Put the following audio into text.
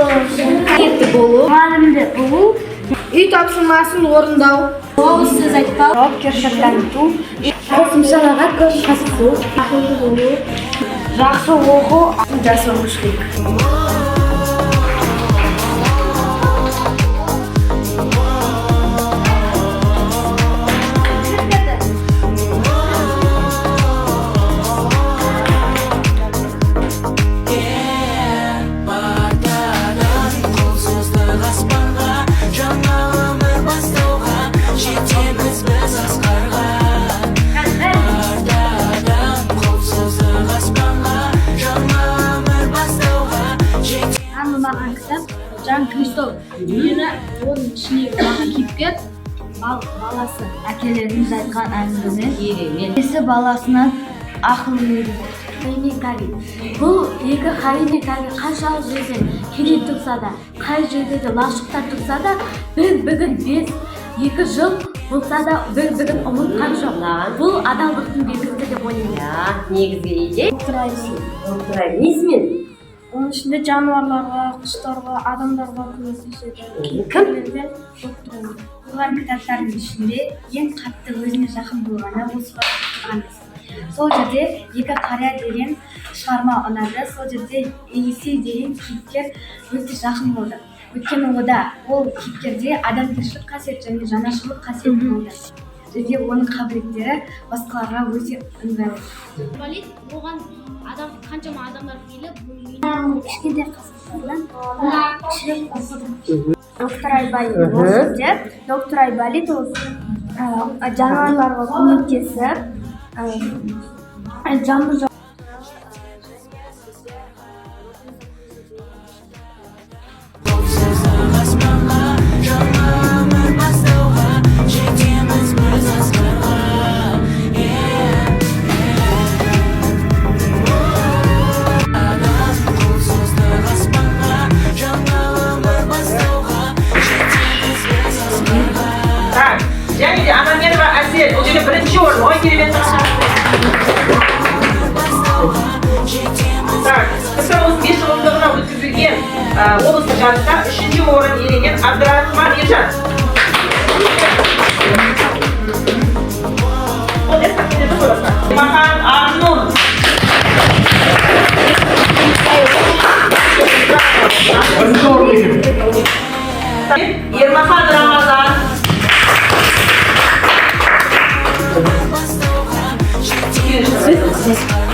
Ниетті болу. Мұғалімді болу. Үй тапсырмасын орындау. Ауыз сөз айтпау. Жауапкершілік таныту. Қосымшаларға көп қатысу. Ақылды болу. Жақсы оқу. Жасамышлық. Партадан қол создық аспанға, жаңа өмір бастауға, жетеміз біз асқарға. Партадан қол создық аспанға, жаңа өмір бастауға, Танылмаған кітап Жан Кристоф. Өйткені оның ішіндегі маған кейіпкер баласы. Әкелеріміз айтқан әңгіме. Керемет. Әкесі баласынан ақыл үйретті. Хайне Кави. Бұл екі Хайне Кави қаншалық жерден кедей тұрса да, қай жерде де лашықта тұрса да, бір бірін 5-2 жыл болса да, бір бірін ұмытқан жоқ. Бұл адалдықтың белгісі деп ойлаймын. Иә, негізгі идея. Доктор Несімен? Оның ішінде жануарларға, құстарға, адамдарға көмектеседі. Кім? Оқыған кітаптардың ішінде ең қатты өзіне жақын болғаны ол Сұлтан. Сол жерде «Екі қария» деген шығарма ұнады. Сол жерде Елисей деген кейіпкер өте жақын болды. Өйткені ол кейіпкерде адамгершілік қасиет және жанашырлық қасиет болды. Және оның қабілеттері басқаларға өте ыңғайлы. Инвалид оған адам қаншама адамдар келіп оның үйіне. Кішкентай қыздардан кішірек оқыдым. Доктор Айболит. Ол жерде доктор Айболит ол жануарларға көмектесіп, жаңбыр. Қол создық аспанға, жаңа өмір бастауға, жетеміз біз асқарға. Yeah. Қол создық аспанға, жаңа өмір бастауға, жетеміз біз асқарға. Так, және де Аманменова Әсел, бұл жерде бірінші орын. Ой, керемет. Жетеміз. Так, КСРО 35 жылдығына өткізілген облыстық жарыста үшінші орын иеленген Абдрахман Ержан. Ол эстафета ғой басқа. Махан Арнұр. Бірінші орын екен. Ермахан Рамазан. Бастауға, жетеміз біз.